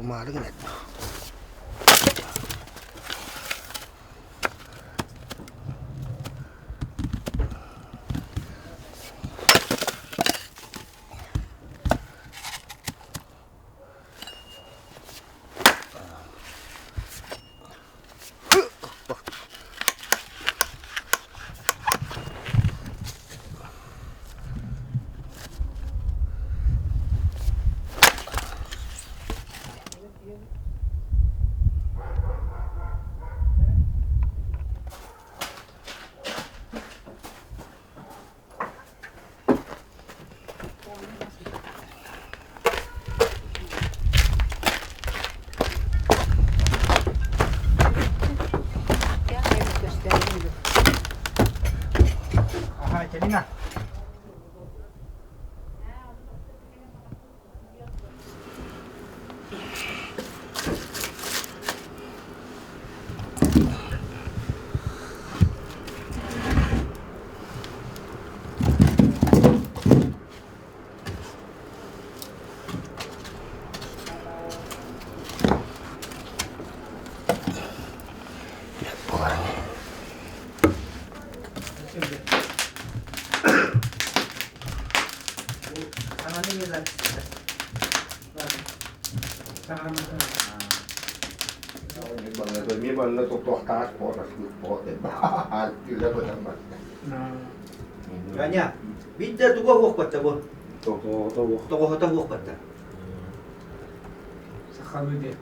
Буолумаары гынар. Аня, биирдэ туга уохпатта бу? Тоҕоһото уохпатта. Сахалыы диэн.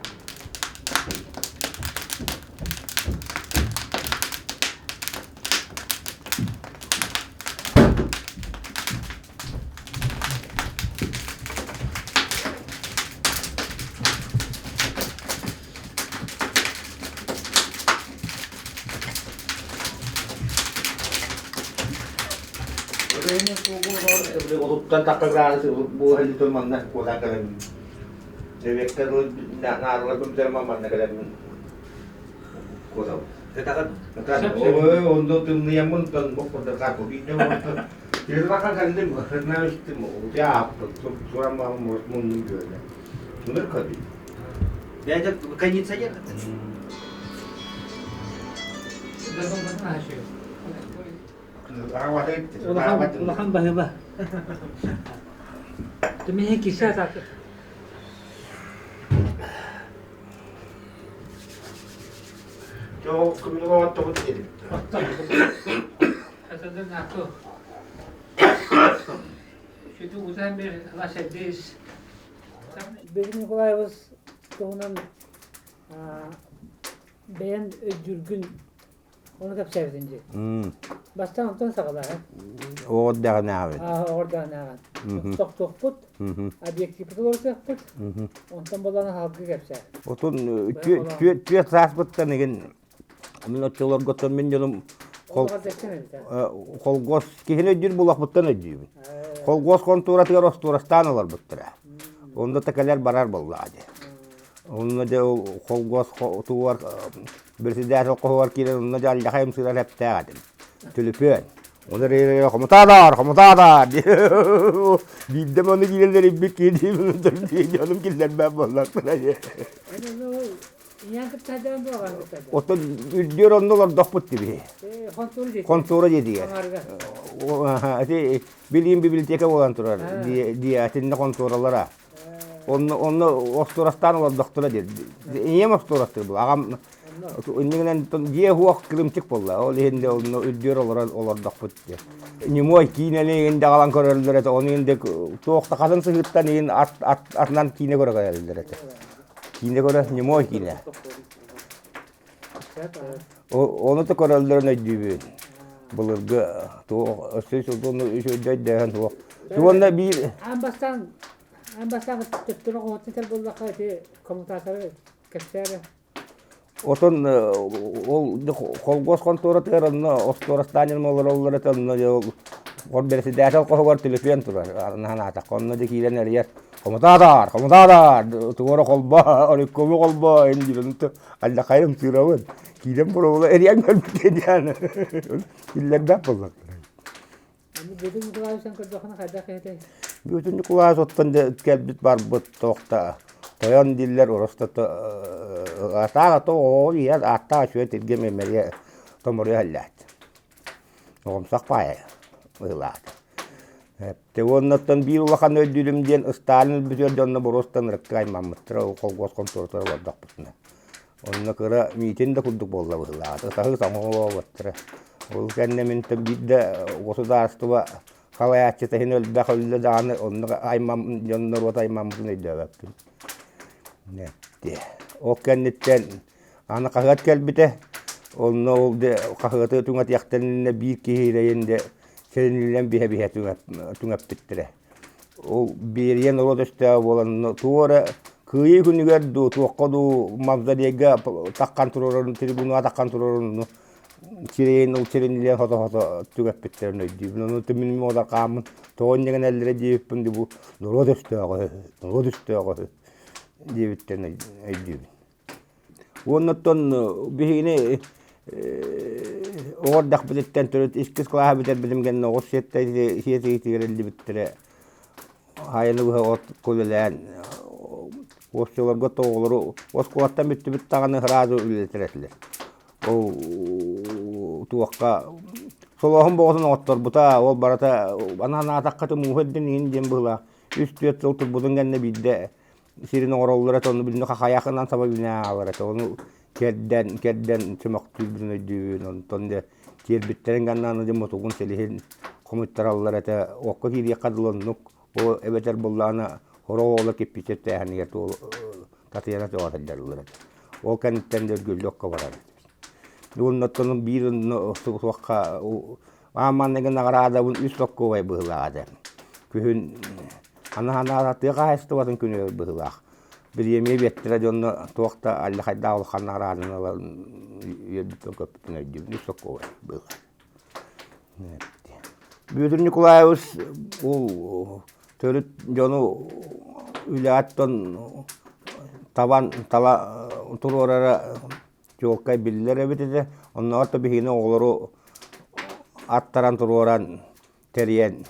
Олуттан таххагаары буоһалитон манна куотан кэлэммин. Нэбиэккэ наадаларбын бүтэрмэн манна кэлэммин куотабын. Ой, онно тымныйаммын тон боппордорга кубиитэ оҥостон Тирбаха кэллим, хырнаа истим, утуйа ааппыт, туран баран муннум бүөлэ. Мунур көбүй. Бэйэтэ кондиционер. Улахан баһыба. Түмэһи кисе атааты. Жок, күмүнүгө оттобут дедим. Бөдүн Николаевич туһунан бэйэн өйдүүргүн ону кэпсээбитин дии. Бастаан онтон саҕалааһын. Оҕордаҕынааҕын. Оҕордаҕынааҕын. Тохтуохпут, объективпыт олорсуохпут, онтон боллоон халгы кэпсээ. Отун түөрт сааспыттан игин Мин оччолорготтон мин дьонум холгуос киһини өйдүүр буолуохпуттан өйдүүбүн. Холгуос хонтууратыгар остуорастаан олорбуттара. Онно да кэлэр барар буоллаҕа дии. Онно дьэ ол холгуос тугар председатель хоһугар киирэн онно дьэ алдьархай ымсыырар эптээх этим. Түлүпүөн. Оны эрэ хомутаатаар, хомутаатаар биирдэ ону киирэллэр илбит киһи дьонум киллэрбэт буоллахтара дии. Оттон үрдүөр онно олордохпут дии. Хонтуора диэтигэр. Ити билиин библиотека буолан турар диэтиннэ хонтуоралара. Онно онно остуорастаан олордохторо диир. Ийэм остуорастыыр була. Аҕам иннигинэн дьиэ уох кырымчык буолла. Ол иһин де онно үрдүөр олорон олордохпут диye. Немой киинэни иһин даҕалан көрөллөр этэ. Ону иһин де туох да хатын сыһыттан иһин ат ат атынан киинэ көрө кэлэллэр этэ. Киинэ көрө, немой киинэ. Ону да көрөллөрүн өйдүүбүн. Былыргы туох өссө сылдьан үчүгэйдээһин суох. Уонна биир Аан бастаан аан бастаан төттөрү оҕотун кэл буоллахха ити коммутаторы кэпсээрэ. Отон ол холгуос хонтуоратыгар онно остуорастаанньан олороллор этэ онно ол бэрэсидээтэл хоһугар төлөпүөн турар наһанаатахха онно дьэ киирэн эрийэр Хомутаатаар, хомутаатаар, тугу эрэ холбоо, оройкуому холбоо, эн диэн алдьархайым сыырабын, киирэн боруобула эрийэн кэлбит диэн киллэрбэт буоллахтара. Бүөтүр Николаевичтан көрдөххүнэ хайдах этэй? Бүөтүр Николаевич оттон кэлбит барбыт туох да. Тойон дииллэр уростото атаах ото оҕо иһэр ааттаах үчүгэй тиргэ мэмэрийэ томоруйа иһэллээт. Оҕомсох баайа быһыылаата. Эптэ уоннаттан биир улахан өйдүүрүм диэн Сталин өлбүтүгэр дьонно боруостан ырыктык аймаммыттара ол холкуос хонтуоратыгар олордохпутуна. Онно кыра миитин да курдук буолла быһыылаах. Ытаһыы тоҥолообуттара. Ол кэннэ мин биир да государство халайааччыта иһин элбэх өллө даҕаны оннук аймам дьон норуот аймаммытын өйдөөбөппүн. Ол кэнниттэн аны хаһыат кэлбитэ. Онно ол де хаһыаты түҥэтиэхтэринэ биир киһи ирэйин де сэриниллэн биһэ-биһэ түҥэппиттэрэ. Ол Берия норуот өстөөҕө буолан туох эрэ Кыайыы күнүгэр дуу, туохха дуу мавзолейга таххан туруорарын, трибунаҕа таххан туруорарын сирэйин ол сиринилиэн хото-хото түгэппиттэрин өйдүүбүн. Ону түмүн муодарҕааммын тоҕо инньэ гыналлара диэбиппин дии бу норуот өстөөҕө норуот өстөөҕө диэбиттэрин өйдүүбүн. Уонна оттон биһигини оҕо эрдэхпититтэн төрүт иккис кылааһы бүтэрбитим кэннэ оҕус сиэтигитигэр иллибиттэрэ Айаны быһа от үлэлээн оччолорго оҕолору оскуолаттан бүттүбүт даҕаны сразу үлэлэтэр этилэр. Ол туохха солооһун боҕотун оҥотторбута, ол барыта анаан аатахха мууһа эрдин иҥин диэн быһыылаах үс-түөрт сыл турбутун кэннэ биирдэ сирин оҥороллор этэ, ону билинэ хахайахынан саба үүнэ аалар этэ, ону кэрдэн кэрдэн чөмөхтүүрбүн өйдүүбүн, онтон дьэ тиэрбиттэрин кэннэ аны дьэ мутугун силиһин хомуйтараллар этэ, окко киириэххэ дылы оннук, ол эбэтэр буоллаҕына сорох оҕолор кирпииччэ тээһэнигэр Татьяна тоҕо сылдьаллар этэ. Ол кэнниттэн да үргүллү окко барар этибит. Уонна оттон биир суохха аан маҥнайгы наҕараадабын үс соккуобай быһыылаах этэ. Күһүн аны тыа хаһаайыстыбатын күнүгэр быһыылаах. Бириэмийэ биэртэрэ дьонно туох да алдьархайдаах улахан наҕарааданы ылан үөрбүттэн көппүтүн өйдүүбүн үс соккуобай быһыылаах. Бүөтүр Николаевич ол төрүт дьону үлэҕиттэн табан тала туруорара чуолкай биллэр эбит этэ. Оннооҕор да биһигини оҕолору аттаран туруоран тэрийэн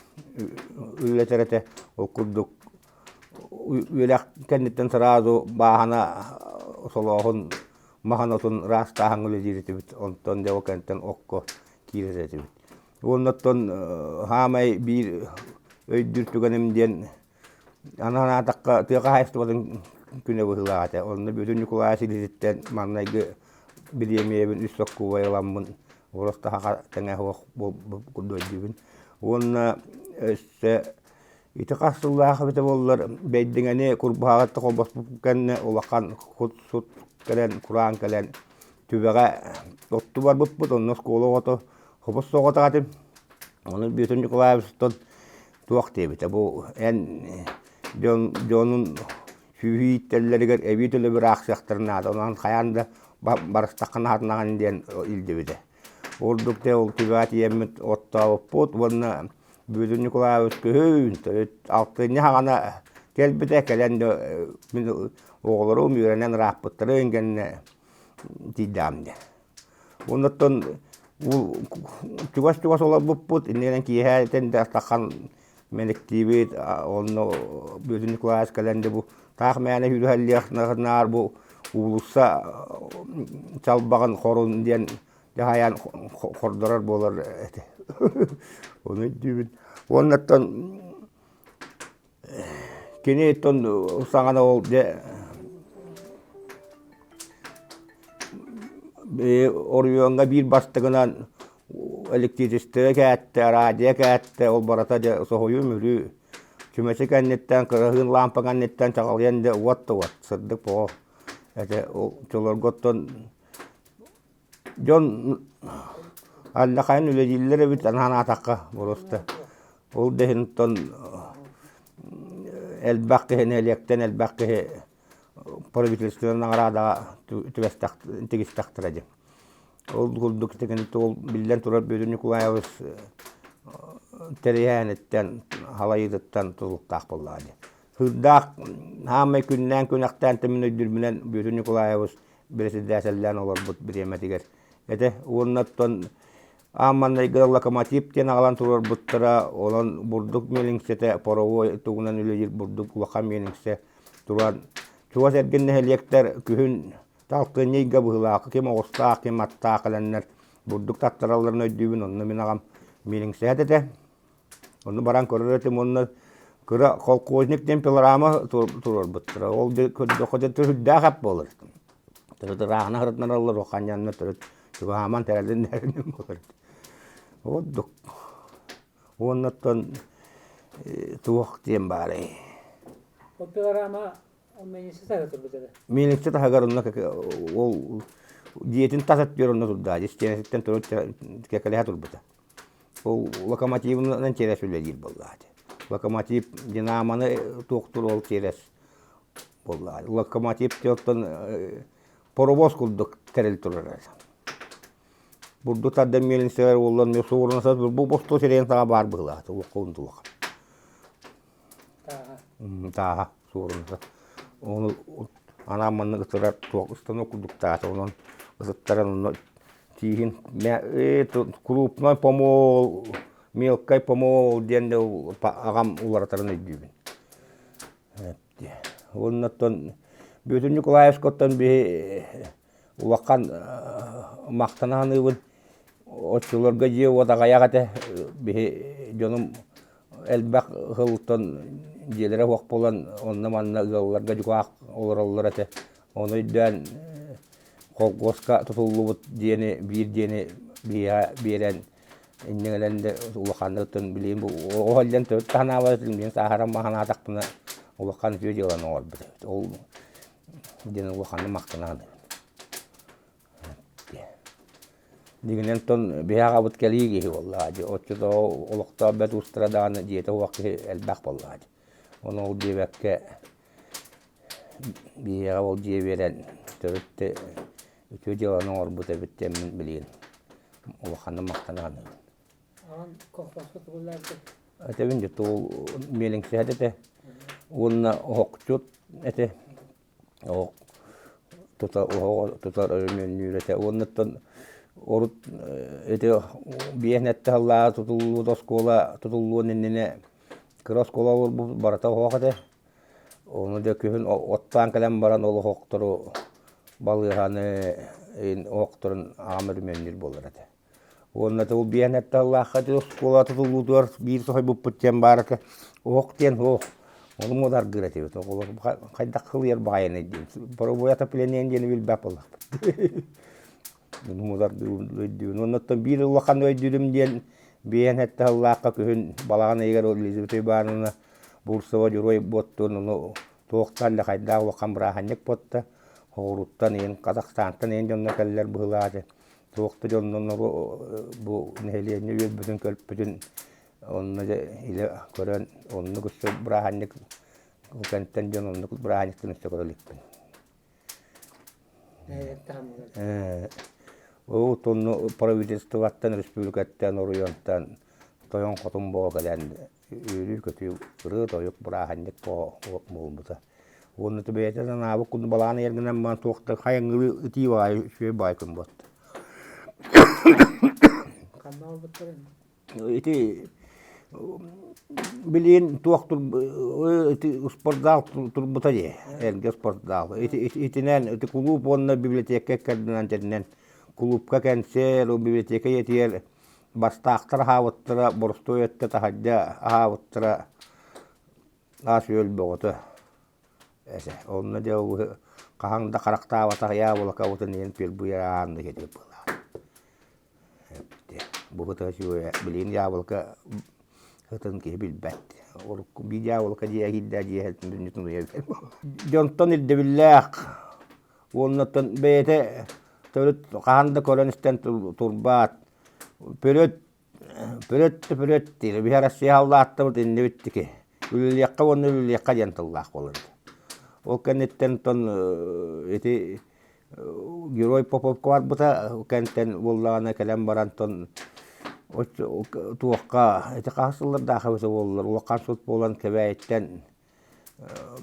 үлэлэтэр этэ. Ол курдук үөрэх кэнниттэн сразу бааһына солооһун маһын отун ыраастааһыҥҥа үлэлиир этибит. Онтон дьэ ол кэнниттэн окко киирэр этибит. Уонна оттон хаамай биир өйдүүр түгэним диэн аны санаатахха тыа хаһаайыстыбатын күнэ быһыылаах этэ. Онно Бүөтүр Ньукулаайыс илиититтэн маҥнайгы бириэмийэбин үс соккуубай ыламмын уоластаха тэҥэ суох курдук өйдүүбүн. Уонна өссө ити хас сыллаах эбитэ буоллар Бэйдиҥэни Курбуһаҕытта холбоспут кэннэ улахан сут кэлэн кураан кэлэн Түбэҕэ оттуу барбыппыт, онно оскуола оҕото хобус соҕотох этим. Ону Бүөтүр Николаевичтан туох диэбитэ, бу эн дьон дьонун сүүһү ииттэллэригэр эбии төлөбүр аахсыахтарын наада, онон хайаан да барыстаххына сатанаҕын диэн илдьибитэ. Ордук дьэ ол түбэҕэ тиийэммит оттообуппут уонна Бүөтүр Николаевич күһүн төрүт алтынньы саҕана кэлбитэ, кэлэн да мин оҕолорум үөрэнэн ырааппыттарын кэннэ тиийдэҕим дии. Оннуттан чугас-чугас олорбуппут, иннинэн киэһэ этэн да таххан мэниктиибит, онно Бүөтүр Николаевич кэлэн дьэ бу таах мээнэ сүүрүһэллиэх наар бу уулусса чалбаҕын хорун диэн дьаһайан хордорор буолар этэ. Ону өйдүүбүн. Уоннаттан Кини оттон саҥана ол дьэ оройуоҥҥа биир бастыгынан электричество кээттэ, радио кээттэ, ол барыта дьэ соһуйуу-мүрүү. Чүмэчи кэнниттэн, кыраһыын лаампа кэнниттэн чаҕылыйан дьэ уот да уот, сырдык буол. Этэ ол оччолорго оттон Дьон алдьархайын үлэлииллэр эбит анаан аатахха боруоста. Ол да иһин оттон элбэх киһи нэһилиэктэн элбэх киһи правительственнай наҕараадаҕа тигистэхтэрэ дии. Ол курдук ол биллэн турар Бүөтүр Ньукулаайабыс тэрийээниттэн, халайыытыттан тутулуктаах буоллаҕа дии. Сыырдаах хаамай күннээн күнэхтээн тимин өйдүүрбүнэн Бүөтүр Ньукулаайабыс бэрэссэдээтэллээн олорбут бириэмэтигэр этэ. Уонна оттон аан маҥнайгы локомотив диэн аҕалан туруорбуттара, онон бурдук миэлиҥсэтэ паровой тугунан үлэлиир бурдук улахан миэлиҥсэ туран. Чугас эргин нэһилиэктэр күһүн Талкынньа ыйга быһыылаах ким оҕустаах, ким аттаах кэлэннэр бурдук таттаралларын өйдүүбүн, онно мин аҕам миэлиҥсэһэт этэ. Онно баран көрөр этим уонна кыра колхозник диэн пилорама туруорбуттара. Ол көрдөххө дьэ сүрдээх ап буолар. Төрүт ырааҕына сырытынараллар, уханньанна төрүт чугаһааман тэрэлин буолар. Ордук. Уонна оттон туох диэн баарый? Ол пилорама миэлиҥсэ таһыгар турбут этэ. Миэлиҥсэ таһыгар онно ол дьиэтин тас өттүгэр онно турда. Истиэнэтиттэн турут кэкэлэһэ турбута. Ол локомотивынан тиэрэс үлэлиир буоллаҕа ити. Локомотив динамоны туохтуур ол тиэрэс буоллаҕа. Локомотив оттон паровоз курдук тэрил турар. Бурдук тардан миэлиҥсэлэр уоллар суоруна бу бостуо сирэйин саҕа баар быһыылаах улахха унтулаха. Тааһа. Тааһа суоруната. Ону анаан маннык ытырар туох станок курдук таата онон ытыттаран онно тииһин крупной помол, мелкай помол диэн аҕам уларытарын өйдүүбүн. Уонна оттон Бүөтүр Николаевскоттан биһи улахан махтана саныыбын. Оччолорго дьиэ-уот аҕыйах этэ. Биһи дьонум элбэх сылтан дьиэлэрэ суох буолан онно-манна ыалларга дьукаах олороллор этэ. Ону өйдөөн холкуоска тутуллубут дьиэни биир дьиэни биһиэхэ биэрэн инньэ да улаханнык билигин бу оҕо сылдьан төрүт да санаабат этим билигин сааһыран санаатахпына улахан үтүө дьыаланы оҥорбут эбит. Ол диэн улаханнык махтана саныыбын. Дьиҥинэн оттон биһи аҕабыт кэлии киһи буоллаҕа дии. Оччотооҕу олохтоох бэрт уустара даҕаны дьиэтэ суох киһи элбэх буоллаҕа дии. Ону ол диэбэккэ биһиэхэ ол дьиэ биэрэн төрүт да үтүө дьыаланы оҥорбут эбит диэммин билигин улаханнык махтана саныыбын. Аҕаҥ колхозка тугуллаабыта? Этэбин дьэ тугу миэлиҥсэһэт этэ уонна оһохчут этэ. Оһох тута оһоҕу тутар өрөмүөннүүр этэ уонна урут ити биэс сэттэ сыллааҕы тутуллубут оскуола тутуллуон иннинэ кыра оскуола олорбут барыта оһох этэ. Ону дьэ күһүн оттоон кэлэн баран ол оһохтору балыыһаны оһохторун аҕам өрөмүөннүүр буолар этэ. Уонна тыл биэһэн этталлаахха оскуола тутуллуутугар биир соһуйбуппут диэн баар этэ. Оһох диэн суох. Ону муодаргыыр этибит. Оҕолор хайдах кылыйар баҕайыный диэн. Паровое отопление диэни билбэт буоллахпыт. Муодаргыыр Уонна оттон биир улахан өйдүүрүм диэн биэһэн сэттэ сыллаахха күһүн балаҕан ыйыгар Елизавета Ивановна Бурцева Дьоруой буоттуун ону туохтан да хайдаах улахан бырааһынньык буотта. Оҕуруттан иһин Казахстантан иһин дьонно кэллэр быһыылаах Туох да дьоннор бу нэһилиэнньэ үөрбүтүн-көрбүтүн онно дьэ илэ көрөн оннук өссө бырааһынньык ол кэнниттэн дьон оннук бырааһынньыктан өссө көрө иликпин. Ол онно правительствоттан, республикаттан, оройуонтан тойон хотун буола кэлэн үөрүү-көтүү ырыа-тойук бырааһынньык буолбута. Уонна бэйэтэ санаабыт курдук балаҕан ыйаргынан баран туох да хайаҥҥылыы ытыы баҕайы үчүгэй баҕайы күн буолта. Ханна олбуттарын? Ити билигин туох ити спортзал турбута дии, эргэ спортзал. Ити итинэн ити кулууп уонна библиотека кэрдинэн тэринэн кулуупка кэнсиэр, библиотека ийэтигэр Бастаахтар аһаабыттара, боростуой өттө таһырдьа аһаабыттара ас-үөл бөҕөтө этэ. Онно дьэ хаһан да харахтаабатах яблокабытын иһин пирбуйар ааннык кэтиир быһыылаах. Бу сыта үчүгэйэ. Билигин яблоко сытын киһи билбэт. Урукку биир яблоко дьиэ киирдэ дьиэ Дьонтон ирдэбиллээх уонна оттон бэйэтэ төрүт хаһан да көрөн-истэн турбаат Пөрөт, пөрөт да пөрөт диир. Биһи Россия халлааттабыт иннибиттики. Үлэлиэххэ уонна үлэлиэххэ диэн тыллаах буолар. Ол кэнниттэн оттон ити Герой Поповка барбыта кэнниттэн буоллаҕына кэлэн баран оттон туохха ити хаһыс сыллардаах эбитэ буоллар улахан сут буолан Кэбээйиттэн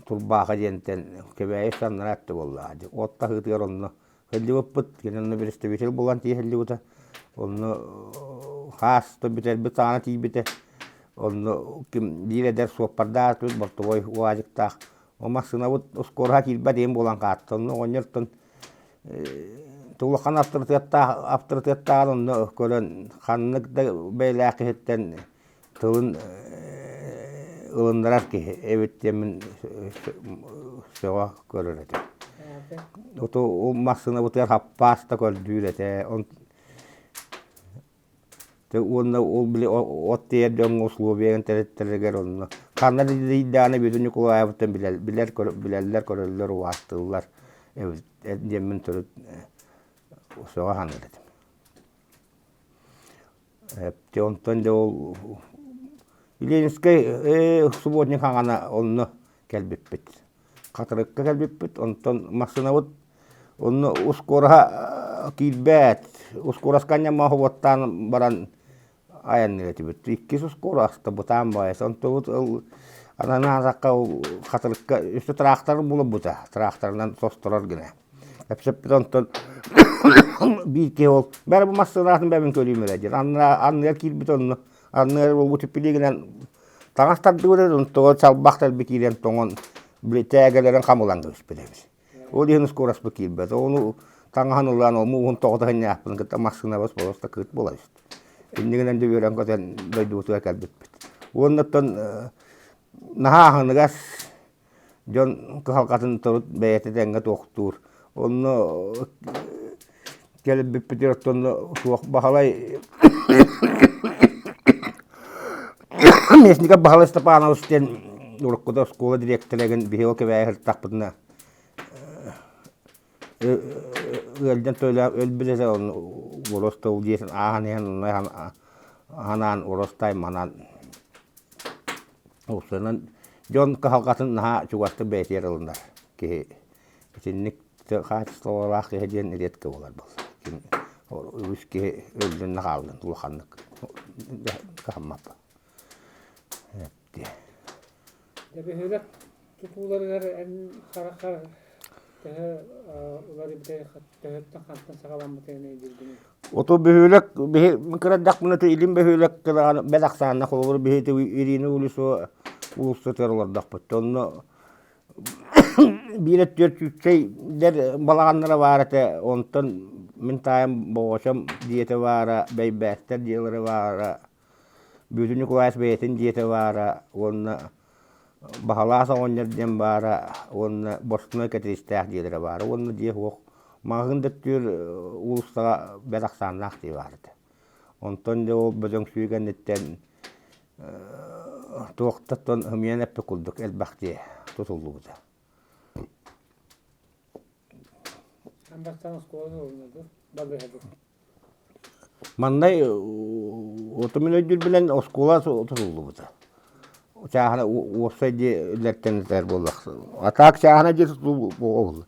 Турбааха диэнтэн Кэбээйи саннара өттө буоллаҕа дии. От таһыытыгар онно сылдьыбыппыт. Кини онно представитель буолан тиийэ сылдьыбыта. Онно хаас бүтэрбит саҕана тиийбитэ. Онно ким биир эдэр суоппардаах бортовой уазиктаах. Ол массыынабыт ускуораһа киирбэт иһин буолан хаатта. Онно оҕонньортон улахан аптарытыаттааҕын онно көрөн ханнык да бэйэлээх киһиттэн тылын ылыннарар киһи эбит диэммин сөҕө көрөр этим. Ото ол массыынабытыгар хаппаас да көрдүүр этэ. Уонна ол били от тиэйэр дьоҥҥо условиянан тэрилтэлэригэр онно ханна да дийдэҕинэ Бүөтүр Ньукулаайабыттан билэр билэллэр көрөллөр убаастыыллар эбит диэммин төрүт сөҕө саныыр этим. Онтон дьэ ол Ленинскэй субботник хаҥана онно кэлбиппит. Хатырыкка кэлбиппит, онтон массыынабыт онно ускуораһа киирбэт, ускуораска анньаммаах уоттаан баран айанныыр этибит. Иккис ускуораста бытаан баайас. Онтубут ол ананаатахха ол Хатырыкка өссө тыраахтар булбута, тыраахтарынан состорор гына. Кэпсэппит онтон биир киһи ол бары бу массыынаатын бэйэбин көрүүм эрэ диэн анныгар киирбит онно анныгар буолбут пилигинэн таҥас тардыбыт онтуга чалбах тэлби киирэн тоҥон били тээгэлэрин хамылан кэбиспит эбит. Ол иһин скороспут киирбэт. Ону таҥаһын ылан ол мууһун тоҕо таһынньаахпын кытта массыынабас просто кыыт буола түстэ. Иннигинэн да үөрэн көтөн дойдубутугар кэлбиппит. Уоннаттан наһаа аһыныгас Дьон кыһалҕатын торут бэйэтэ тэҥҥэ туохтуур. Онно кэлбиппитигэр оттон суох Баһылай Местников Баһылай Степанович диэн уруккута оскуола дириэктэригин биһиги ол кэбээһи сырыттахпытына ыалдьан төлөөх өлбүт этэ онно уруос тыл диэтин ааһан иһэн онно анаан уруостай манан Уопсайынан дьон кыһалҕатын наһаа чугастык бэйэтигэр ылынар киһи итинник хаачыстыбалаах киһи диэн редко буолар буолла. Үгүс киһи өллүн да хааллын улаханнык кыһаммаппын. Бөһүөлэк тутууларыгар эн хараххар төһө уларыйбытай, төһөттөн хантан саҕаламмытай өйдүүргүнүй? Ото бөһүөлэк биһи кырадахпына илин бөһүөлэк бэл ахсаанна холобур биһи Ирина улусу улуссатыгар олордохпут. Онно биир өттүгэр чүүччэйдэр балаҕаннара баар этэ. Онтон мин таайым Боҕочом дьиэтэ баара, Бэйбээттэр дьиэлэрэ баара, Бүөтүр Ньукулаайыс бэйэтин дьиэтэ баара уонна Баһылаас оҕонньор диэн баара уонна Борстуной Кэтиристээх дьиэлэрэ баара уонна дьиэ суох маҕаһыын да өттүгэр уулуссаҕа бэрт ахсааннаах дьиэ баар этэ. Онтон дьэ ол бөдөҥсүйүү кэнниттэн туохтан ымыйан эппит курдук элбэх дьиэ тутуллубута. Андахтан оскуоланы ылынна дуо? Балыыһа дуо? Маннай оту мин өйдүүрбүнэн оскуола тутуллубута. Чааһына уопсай дьиэлэртэн этэр буоллах. А так чааһына дьиэ тутуллубута.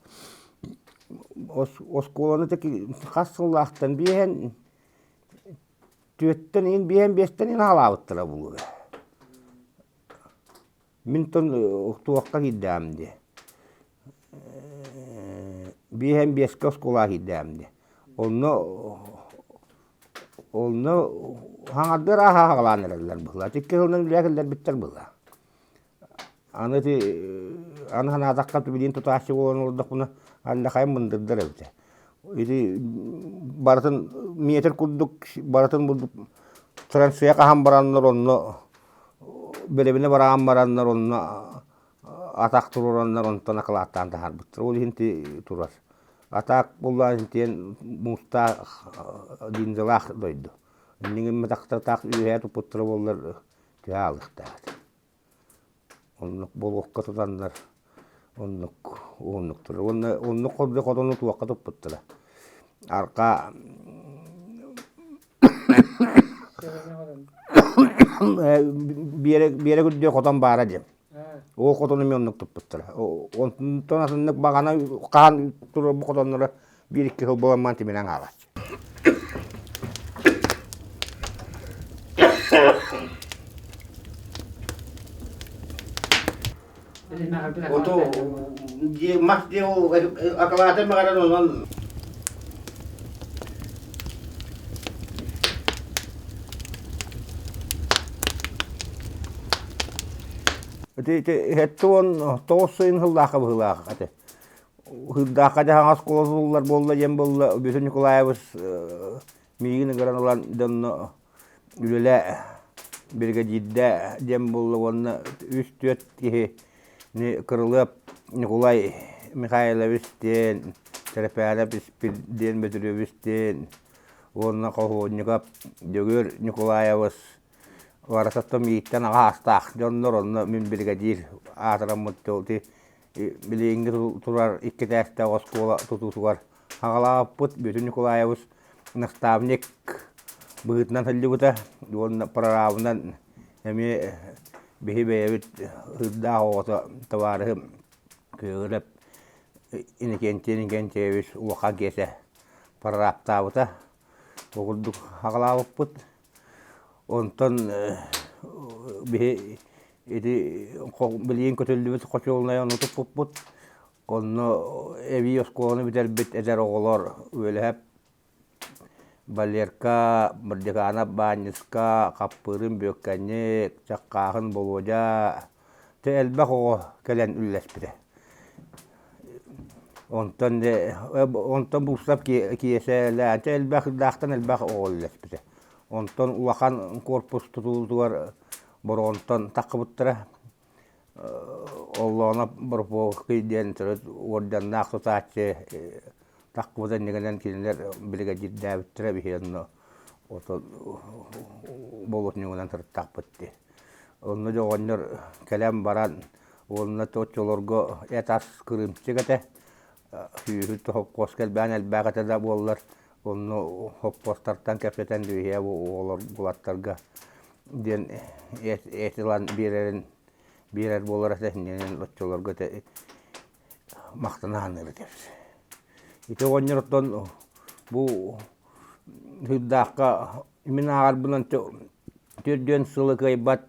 Оскуоланы хас сыллаахтан биэһэн түөттэн иин биэһэн биэстэн иин аҕалаабыттара буолуо. Мин тон туохха киирдэҕим дии биэһэн биэскэ оскуолаҕа киирдэҕим дии. Онно онно хаҥардыы арааһа аҕалаан эрэллэр быһыылаах. Икки сылынан үлэҕэ киллэрбиттэр быһыылаах. Аны ити аны санаатахха билигин тутааччы буолан олордохпуна алдьархайым мындырдар эбитэ. Ити барытын метр курдук барытын траншея хаһан бараннар онно бэрэбинэ бараан бараннар онно атах туруораннар онтон акылааттаан таһаарбыттар. Ол иһин ити турар. Атаак буоллаҕына итиэн муустаах линзалаах дойду. Иннигин таах үөһээ туппуттара буоллар түһэ аалыахтаах этэ. Оннук буолуохха тутаннар оннук уһуннук турар. Уонна оннук хордук хотону туохха туппуттара. Арҕаа Биэрэ үрдүө хотон баара диэн. Ол хотону эмиэ оннук туппуттара. Онтон атыннык баҕана хаһан турар бу хотонноро биир-икки сыл буолан маан тимирэн хаалааччы. Ото мас дьиэ ол акылаата мэҕэрэн онон Ити ити 79 сыйын сыллаахха быһыылаах ати. Ыһыырдаахха дьаһаҥ оскуола тутуллар буолла диэн буолла Бүөтүр Николаевич миигин ыҥыран ылан дьонно үлэлээ биригэдьиирдээ диэн буолла уонна үс-түөрт киһи Кырылыап Ньукулай Михайлович диэн, Тэрэпээнэп Испирдиэн Бөтүрүөбүс диэн уонна Хоһуонньукап Дьөгүөр Ньукулаевыс барытыттан миигиттэн аҕа аастаах дьоннор онно мин биригэдьиир аатыраммыт ити билиҥҥи турар икки этээстээх оскуола тутуутугар аҕалаабыппыт Бүөтүр Ньукулаевич наставник быһыытынан сылдьыбыта уонна прорабынан эмиэ биһи бэйэбит ыырдаах оҕото табаарыһым Кыырап Иннокентий Иннокентьевич улахан киэсэ прорабтаабыта. Ол курдук аҕалаабыппыт. Онтон биһи ити билигин көтүллүбүт хочуолунай ону туппуппут. Онно эбии оскуоланы бүтэрбит эдэр оҕолор үөлэһэп Валерка, Мырдьыкаанап Баанньыска, Хаппыырын Бүөккэнньик, Чаххааһын Болуодьа дьэ элбэх оҕо кэлэн үллэспитэ. Онтон онтон Буустап Киэсэлээн дьэ элбэх ыйдаахтан элбэх оҕо үллэспитэ. Онтон улахан корпус тутуутугар Бороҕонтон таххыбыттара. Оллооноп Борпуоскай диэн төрүт уордьаннаах тутааччы таххыбыт иннигинэн кинилэр биригэдьиирдээбиттэрэ биһи онно ото болотньугунан сырыттахпыт дии. Онно дьэ оҕонньор кэлэн баран уонна оччолорго эт-ас кырыымчык этэ сүүһүт хоппуоска элбээн элбээх этэ да буоллар онно хоппуостартан кэпсэтэн биһиэ оҕолор булаттарга диэн эт ылан биэрэрин биэрэр буолар этэ иннинэн оччолорго этэ махтана саныыр этибит. Ити оҕонньортон бу Сыырдаахха мин ааҕарбынан төрдүөн сылы кыайбат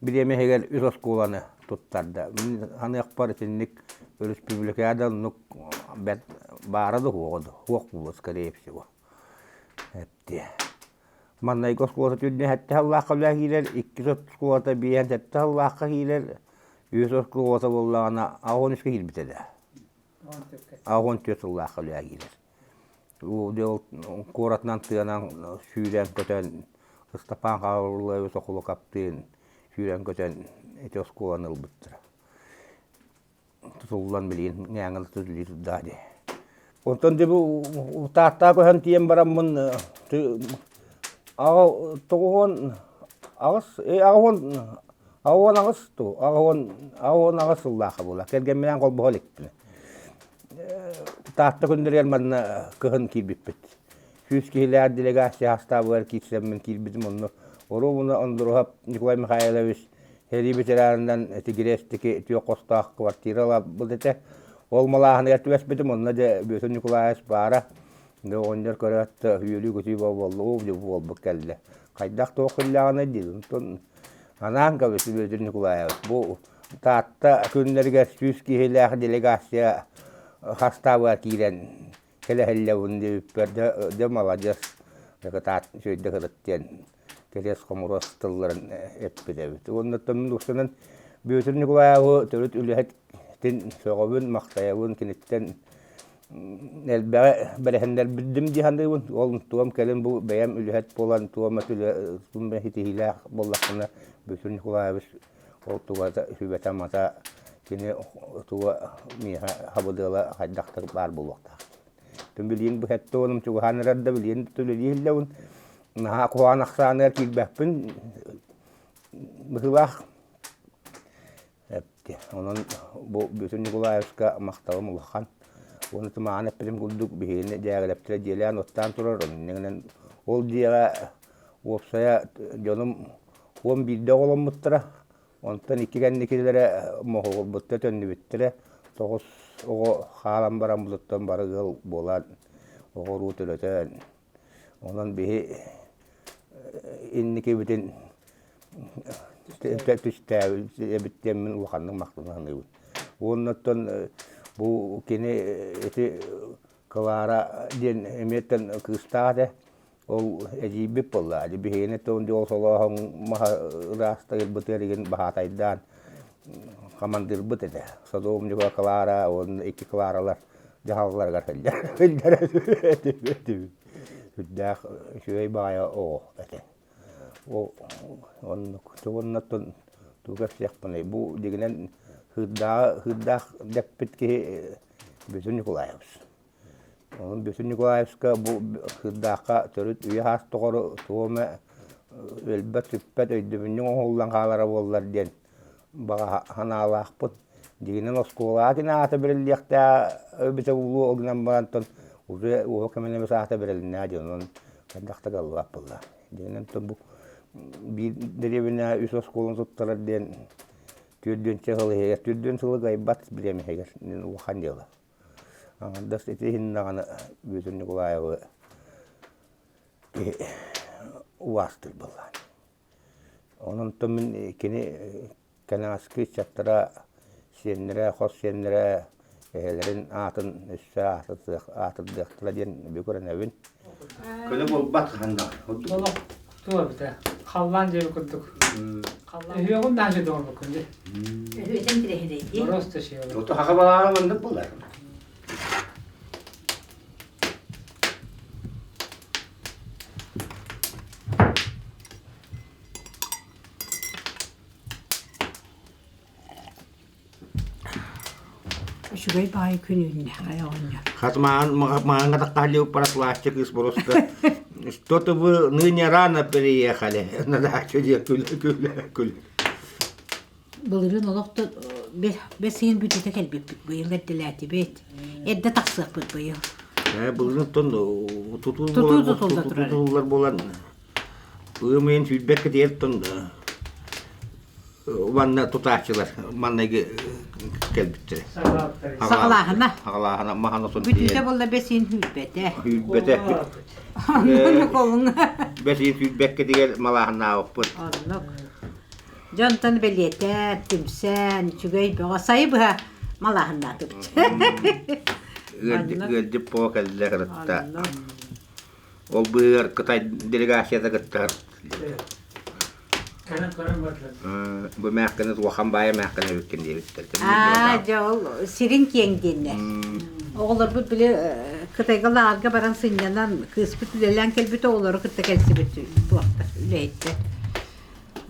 бириэмэ иһигэр үс оскуоланы туттарда. Мин саныахпар итинник өрөспүүбүлүкэҕэ да оннук бэрт баара да суоҕа да суох буолуо скорее всего. Эптиэ. Маннайгы оскуолата түүннү сэттэ сыллаахха үлэ киирэр, иккис оскуолата биэһэн сэттэ сыллаахха киирэр, үһүс оскуолата буоллаҕына 83-кэ киирбитэ да. 84 сыллаахха үлэ киирэр. Ол куоратынан тыанан сүүрэн-көтөн Ыстапаан Хабырыллаевич Охулукаптыын сүүрэн-көтөн ити оскуоланы ылбыттара. Тутуллан билигин ньээҥҥэ тутуллуу турдаҕа дии. Онтон дьэ бу Тааттаҕа көһөн тиийэн бараммын аҕа 98 88 дуу 88 сыллаахха буолла. Кэргэмминээн холбоһо иликпин. Таатта күннэригэр манна кыһын киирбиппит. 100 киһилээх делегация састаабыгар киирсэммин киирбитим онно оруобуна Ондуруһап Николай Михайлович сэрии ветеранынан Тигирэстики түөх хостоох квартира ылабыт этэ. Ол малааһыныгар түбэспитим онно дьэ Бүөтүр Николаевич баара. Дьэ оҕонньор көрөөт үөрүү-көтүү буолла, дьэ буолбут кэллэ. Хайдах туох кэллэҕинэ диир. Онтон анаан кэбис Бүөтүр Николаевич бу Таатта күннэригэр 100 киһилээх делегация састаабыгар киирэн кэлэһиллэбин диэбиппэр дьэ, дьэ маладьыас кытаат үчүгэйдик сырыт диэн кириэс хомуруос тылларын эппит эбит. Уонна оттон устунан Бүөтүр Николаевы төрүт үлэһитин сөҕөбүн, махтайабын, киниттэн элбэҕи бэрэһиннэрбитим дии саныыбын. Ол туом кэлин бу бэйэм үлэһит буолан туом өтүлэ ситиһиилээх буоллахпына Бүөтүр Николаевич Ол туга сүбэтэ-амата кини туга миэхэ хабыдыала хайдахтар баар буолуохтаах. Түн билигин бу сэттэ уонум чугаһаан эрэр да билигин үлэлии иһиллэбин. Наһаа куһаҕан ахсааныгар киирбэппин быһыылаах. Эпти. Онон бу Бүөтүр Николаевичка махталым улахан. Уонна тумаан эппитим курдук биһигини дьээгэлэптэрэ дьиэлээн оттаан турар. Оннугунан ол дьиэҕэ уопсайа дьонум 11 оҕоломмуттара, онтон икки кэнникилэрэ моһуогурбуттара, төннүбүттэрэ. 9 оҕо хаалан баран булуттан бары ыал буолан оҕо-уруу төрөтөн, онон биһи инникибитин түстээбит эбит диэммин улаханнык махтана саныыбын. Уонна оттон бу кини ити Клара диэн эмиэттэн кыыстаах этэ. Ол эдьиийбит буолла. Биһигини туон дьол солооһун маһа ыраастайырбытыгар игин баһаатайдаан. Хамандыырбыт этэ. Садовникова Клара уонна икки Кларалар дьаһалларыгар сылдьар сылдьар этибит. Сүрдээх үчүгэй баҕайы оҕо этэ. Оннук уонна тугу кэпсиэхпиний бу дьиҥинэн Сыырдааҕы Сыырдаах дэппит киһи Бүөтүр Николаевич. Онон Бүөтүр Николаевичка бу Сыырдаахха төрүт үйэ саас тухары туох эмэ өлбөт-сүппэт өйдөбүнньүк оҥоһуллан хаалара буоллар диэн баҕа санаалаахпыт. Дьиҥинэн оскуолаҕа кини аата бэриллиэхтээх эбитэ буолуо, ол гынан баран уже уоһа кэмин эмис аата бэрилиннэ диэн онон хайдах да кыаллыбат буолла. Дьиҥинэн бу биир дэриэбинэ үс оскуоланы туттарар диэн түөрдүөнчэ сыл иһигэр, түөрдүөн сылы кыайбат бириэмэ иһигэр улахан дьыала. Аҥардас ити иһин даҕаны Бүөтүр Николаевы убаастыыр буоллаҕа. Онон мин кини кэнэҕэски ыччаттара, сиэннэрэ, хос сиэннэрэ эһэлэрин аатын өссө аатырдыахтара диэн бүк эрэнэбин. Көнө буолбат ханна. Олох туох эбитэ халлаан диэби курдук. Өһүөҕүн наһаа үчүгэй оҥорбуккун дии. Өһүөтэн тирэһирэйдии. Просто сиэбэ. Ото хаха балаҕана маннык буолар. Үчүгэй баайы күн үүннэ, хайа оҕонньор. Хат маҕаҥҥа таххалыы параслааччы кыыс просто что-то вы ныне рано приехали на дачу диэн күлэ күлэ күлэ. Былырыын олох да бэс ыйын бүтүүтэ кэлбиппит быйыл эрдэлээтибит. Эрдэ тахсыахпыт быйыл. Былырыын тутуу Тутуу тутулла турар. тутуллар буолан ыам ыйын сүүрбэккэ тиэртон манна тутааччылар маннайгы кэлбиттэрэ. Саҕалааһына. Саҕалааһына маһан отун Бүтүүтэ буолла бэс ыйын сүүрбэтэ. Сүүрбэтэ. Оннук олуҥа. Бэс ыйын сүүрбэккэтигэр малааһыннаабыппыт. Оннук. Дьонтон бэлиэтээн, түмсэн, үчүгэй бөҕө сайы быһа малааһыннаатыбыт. Ыалдьыт буола кэллэ кытта. Ол быыһыгар Кытай делегацията кыттар. Бу мээхкини улахан баайа мээхкини эбиккин диэбиттэр. Аа, дьэ ол сирин киэҥ диэннэр. Оҕолорбут били Кытайга лааҕырга баран сынньанан, кыыспыт үлэлээн кэлбит оҕолору кытта кэлсибит туохтар, үлэһиттэр.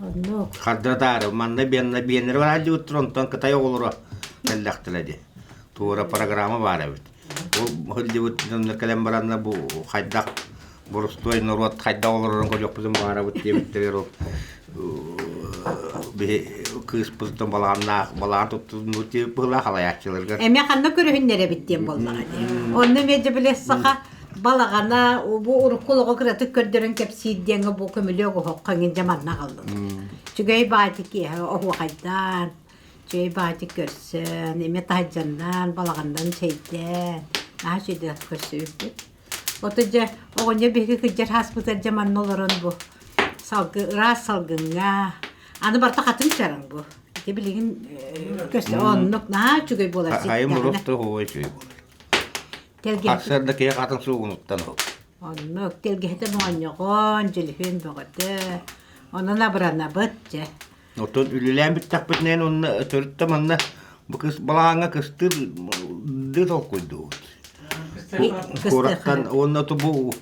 Оннук. Хардыратаары манна биэннэри бараалдьыбыттар, онтон Кытай оҕолоро кэллэхтэрэ дии. Туора программа баар эбит. Ол сылдьыбыт дьоннор кэлэн баранна бу хайдах боростуой норуот хайдах олорорун көрүөхпүтүн баҕарабыт диэбиттэригэр ол биһи кыыспытыттан балаҕаннаах балаҕан туттуннубут диэбит быһыылаах халайааччыларга. Эмиэ ханна көрүһүннэрэбит диэн буоллаҕа дии. Онно эмиэ дьэ били саха балаҕана бу урукку олоҕу кыратык көрдөрөн кэпсиир диэҥҥэ бу көмүлүөк оһоххо эҥин дьэ манна аҕаллыбыт. Үчүгэй баати киэһэ оһуохайдаан, үчүгэй баати көрсөн, эмиэ таһырдьаннаан, балаҕаннан чэйдээн, наһаа үчүгэйдик көрсүбүппүт. Ото дьэ оҕонньор биһиги кырдьар ааспытыгар дьэ манна олорон бу салгы ыраас салгыҥҥа аны барыта хатыҥ чараҥ бу. Ити билигин көстө оннук наһаа үчүгэй буолар Хайым ситтэҕинэ. урут туһуой үчүгэй буолар. Тэлгэһэтэ Сарсыарда киһи хатын суугунуттан ол. Оннук тэлгэһэтэ моонньоҕон, дьөлүһүөн бөҕөтө. Онон абыранабыт дьэ. Оттон үлэлээн бүттэхпитинэ онно төрүт да манна бу кыс балаҕаҥҥа кыстыыр ды толкуйдуубут. Куораттан уонна бу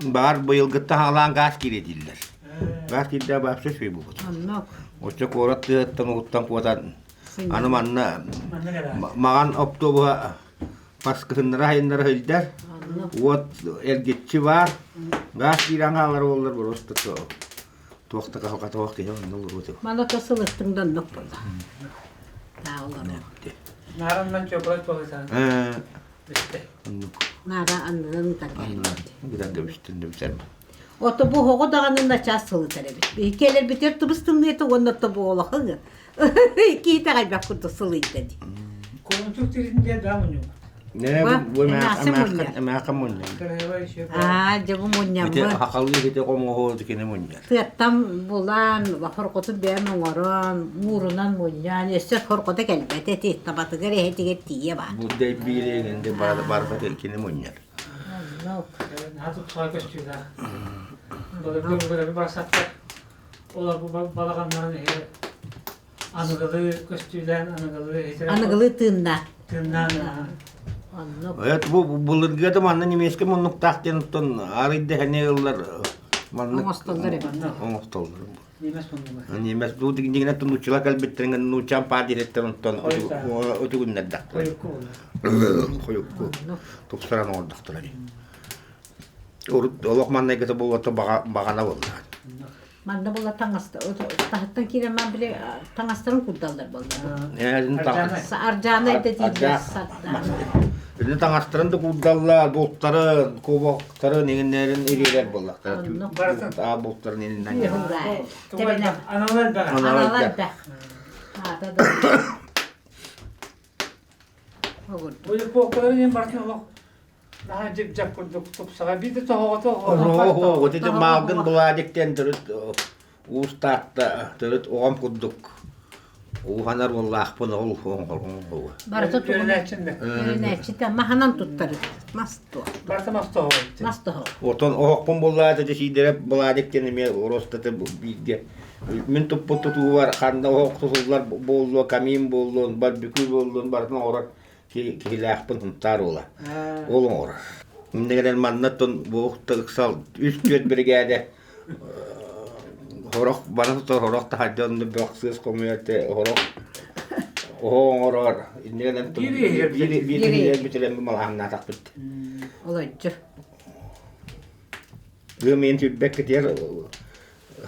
баар быйылгыттан хаалаан гаас киирэ дииллэр. Гаас киирдэ вообще үчүгэй буолбут. Оннук. Оччо куорат тыаттан угуттан куотан аны манна маҕан оптуобуһа Хас кыһыннара-сайыннара сылдьар, уот эргиччи баар, гаас киирэн хаалар буоллар просто туох да кыһалҕата суох киһи онно олоруо этэ. Маны сылыттыҥ да оннук буолла. Тааллара. Наараннан чопрой туолатан. Оннук. Наара аннынан ытарга. Ытарга бүстүн да бүтэр. Ото бу оҕо даҕаны начаас сылытар эбит. Кэлэрбитигэр тыбыс тымныыта уонна тобуолахыҥ. Киһи итэҕэйбэт курдук сылыйда дии. Кулунчук тирин диэн да мунньук. Не бу эмээхэ мунньар. Аа, дьэ бу мунньаммыт. Ити хахалыы ити хомуоһу кини мунньар. Тыаттан булан, хорҕотун бэйэм оҥорон, муурунан мунньан, өссө хорҕото кэлбэтэ ити табатыгар эһэтигэр тиийэ баар. Бу дэйбииригин де барбат кини мунньар. Наһаа тупсаҕай көстүүлээх. Былыргы былыргы барсаттар олор бу балаҕаннарын иһэ. Аныгылыы көстүүлээн, аныгылыы иһитирэн Аныгылыы тыыннаах. тыыннаан Оннук. Эт бу былыргы да манна немецкий муннуктаах диэн оттон арыйда хэни ыллар маннык Оҥостоллор эбит. оҥостоллор. Немец муннуга. Немец бу дигинэ нууччалар кэлбиттэрин нуучча паа диэттэр онтон утугуннардахтар. Хойукку буолар. Хойукку Оннук. тупсаран оҥордохтор. Урут олох маннайгыта буолуота баҕана буолла. Манна була таҥаста таһыттан киирэн ман били таҥастарын курдаллар буолла. Аржаана это дииллэр сардаана. Ини таҥастарын да курдаллар, бултарын, кубоктарын, иҥиннэрин ириэрэр буоллахтара. Аа бултарын иннинэн. Аналар баҕа. Аналар бэх. Аата да. Бу эпохаларын иһин барытын олох наһаа дьик-дьак курдук тупсаҕай биир да тоһоҕото Оһо, ити маалгын Владик диэн төрүт уус Таатта төрүт оҕом курдук ууһанар уоллаахпын ол оҥоһуга. Барыта тугун үөрэнээччитэ маһынан туттар мас туо. Барыта мас тоһоҕо. Мас тоһоҕо. Отон оһохпун буллаата дьэ Сиидэрэп Владик диэн эмиэ Ростаты бииргэ мин туппут тутуубар ханна оһох тутуллар буоллуо, камин буоллун, барбекю буоллун барытын оҥорор киһилээхпин Сунтаар уола. Ол оҥорор. Иннигинэн манна тон буохта ыксал үс-түөрт биригээдэ хорох бара сытар хорох таһырдьа онно бөх сыыс хомуйар хорох оһо оҥорор иннигинэн биир бүтэрэн малаһаннаатахпыт. Олойдьу. Ыам иэн сүүрбэккитигэр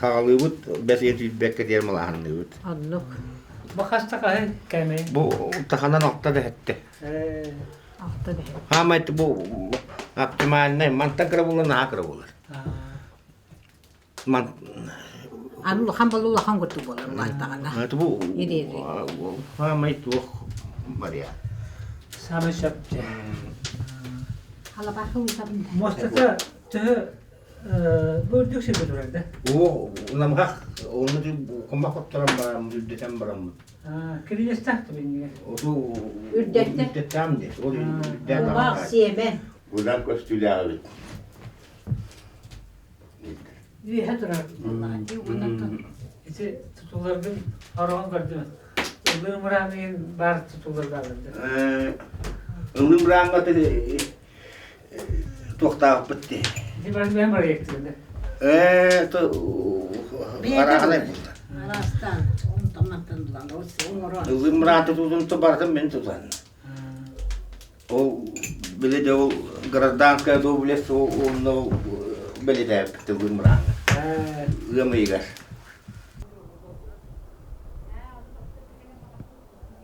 хаҕалыыбыт, бэс ыйын сүүрбэккэ диэн малаһанныыбыт. Оннук. Бу хаста хаһы кэмэй? Бу таханан алта да эһэтте. Алта да Хаамай бу оптимальный мантан кыра буолар наһаа кыра буолар. Ман Аны улахан болу улахан курдук буолар улааттаҕына. Бу хаамай туох барыа. Самый сөп. Халабаахы уутабын. Муостата төһө Бу үрдүк сиргэ турар да? Оо, намыһах, онно кумах хотторон бараммыт, үрдэтэн бараммыт. Кирилиэстээх да иннигэр? Оту Үрдэттэ. үрдэттэм дии. Ол үрдээн Кумах сиэмэ. Быдан көстүүлээх эбит. Үөһэ турар буоллаҕа дии уонна Ити тутууларгын ороон көрдүм. Ыллыы мыраан иһин баар тутуулар бааллар да? Ыллыы мырааҥҥа туохтаахпыт дии. Ити бары бэйэм проектыгын да? Ээ, то арааһынай буолла. Араастаан, онтон-мантан булан, оҥорон. Ыллыы мыраан тутуутун барытын мин тутан. Ол били де ол гражданская доблесть ол онно бэлитээбит ыллыы мырааҥҥа. Ыам ыйыгар.